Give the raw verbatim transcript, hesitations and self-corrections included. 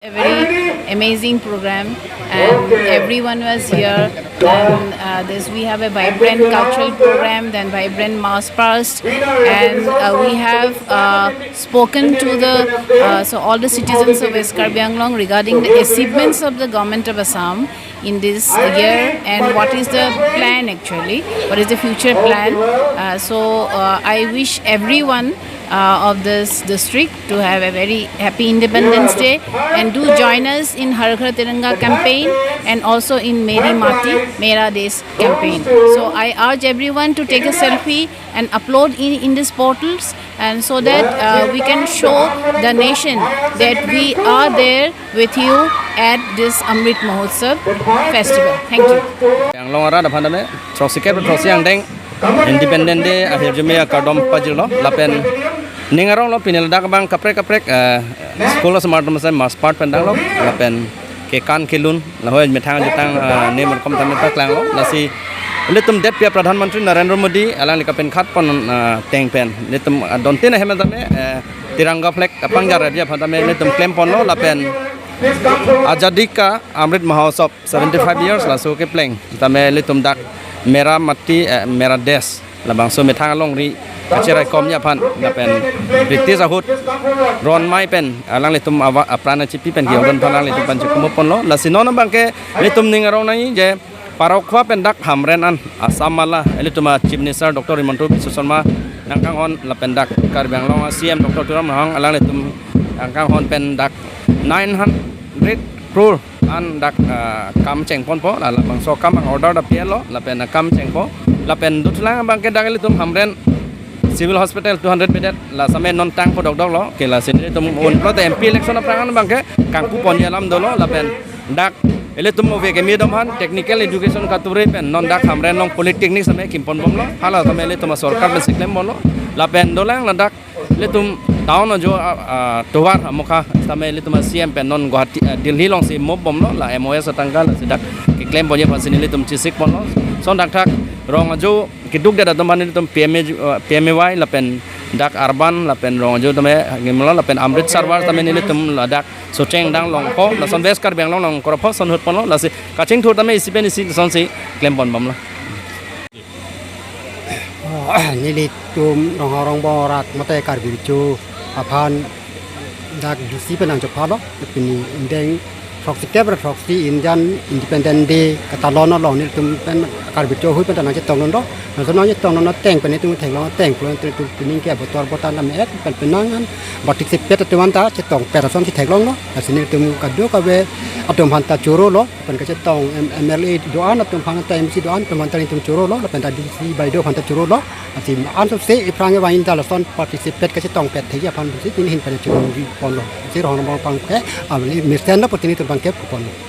A very amazing program, and everyone was here. And uh, this we have a vibrant cultural program, then vibrant mass past, and uh, we have uh, spoken to the uh, so all the citizens of West Karbi Anglong regarding the achievements of the government of Assam in this year and what is the plan actually, what is the future plan. Uh, so uh, I wish everyone uh, of this district to have a very happy Independence Day, and do join us in Har Ghar Tiranga campaign and also in Meri Mati Mera Desh campaign. So I urge everyone to take a selfie and upload in, in these portals, and so that uh, we can show the nation that we are there with you at this Amrit Mahotsav festival. Thank you. Anglong arat aphan tame throksi kep throksi angdeng Independence Day ahirjume akardom pajirlo lapen ning aronglo pini ladak abang kaprek kaprek eh, school osomar atum asai mass part pen danglo lapen kekan kelun lahai methang jutang eh, nem rokom tame paklanglo lasi ilitum det pia Pradhan Mantri Narendra Modi alangli kapenkhat pon eh, teng pen ilitum eh, dontin ahem tame eh, Tiranga flag kapangjar adia aphan tame ilitum klem ponlo lapen Azadi Ka Amrit Mahotsav seventy-five years laso kepleng tame ilitum dak Mera Mati eh, Mera Desh labangso methang alongri kacherai komji aphan lapen British ahut ron mai pen alanglitum awa apran achipi pen kiyong aphan alanglitum pen chekumo ponlo lasi non abangke ilitum ning arong nai je Parokkhua pen dak Hamren an Assam mala ilitum a Chief Minister Doctor Himanta Biswa Sarma nangkanghon lapen dak Karbi Anglong a C M Doctor Tuliram Ronghang alanglitum nangkanghon pen dak nine hundred crore an dak ah, kam chengponpo la labangso kam ang order da pielo lapen kam chengpo lapen dothulang abangke dak ilitum Hamren Civil Hospital two hundred bedded la same non tangpo dokdoklo ke lasi ilitum unplot M P election aphrang an abangke kangpu ponji alam dolo lapen dak ilitum ove kemi atum aphan technical education katuri pen non dak Hamren along polytechnic same kimpon bomlo hala tame ilitum sorkar pen siklem bomlo lapen dolang ladak ilitum town ajo ah, ah, tovar amokha tame ilitum C M pen non Guwahati ah, Delhi alongsi mop bomlo la M O S atangka lasi dak keklem ponji aphansi ilitum chesik ponlo son dak thak rong ajo keduk det atum aphan ilitum P M A, uh, P M A Y lapen dak urban lapen rong ajo tame gimlo lapen Amrit Sarovar tame ilitum ladak Socheng dang longpo lason West Karbi Anglong along korapho son hut ponlo lasi kachingthur tame isi pen isi sonsi klem pon bomlo. Oh, nelitum Ronghang Rongbong arat mate Karbi Recho aphan dak D C pen nangchepalo pini ingdeng throksi kep ra throksi Indian Independence Day katalon along nelitum pen Karbi Recho ahui pen ta nangchetongdun do. Nangso nangchetongdun ateng pen nelitum theklong ateng pen nelitum pining ke abotor botan lam et pen penang an participate atum anta chetong pet ason si theklonglo. Lasi nelitum kadokave atum aphan ta chorolo. Pen kachetong M-, M L A do-an atum aphan ta M C do-an atum aphan ta nelitum chorolo. Lapen ta D C bai do aphan ta chorolo. Lasi ansose iphrang e vangin ta lason participate kachetong pet thekji aphan si pini ahin pen chorongri ponlo. Si Ronghang Rongbong aphan ke, ah, mesen lo putini atum aphan ke ponlo.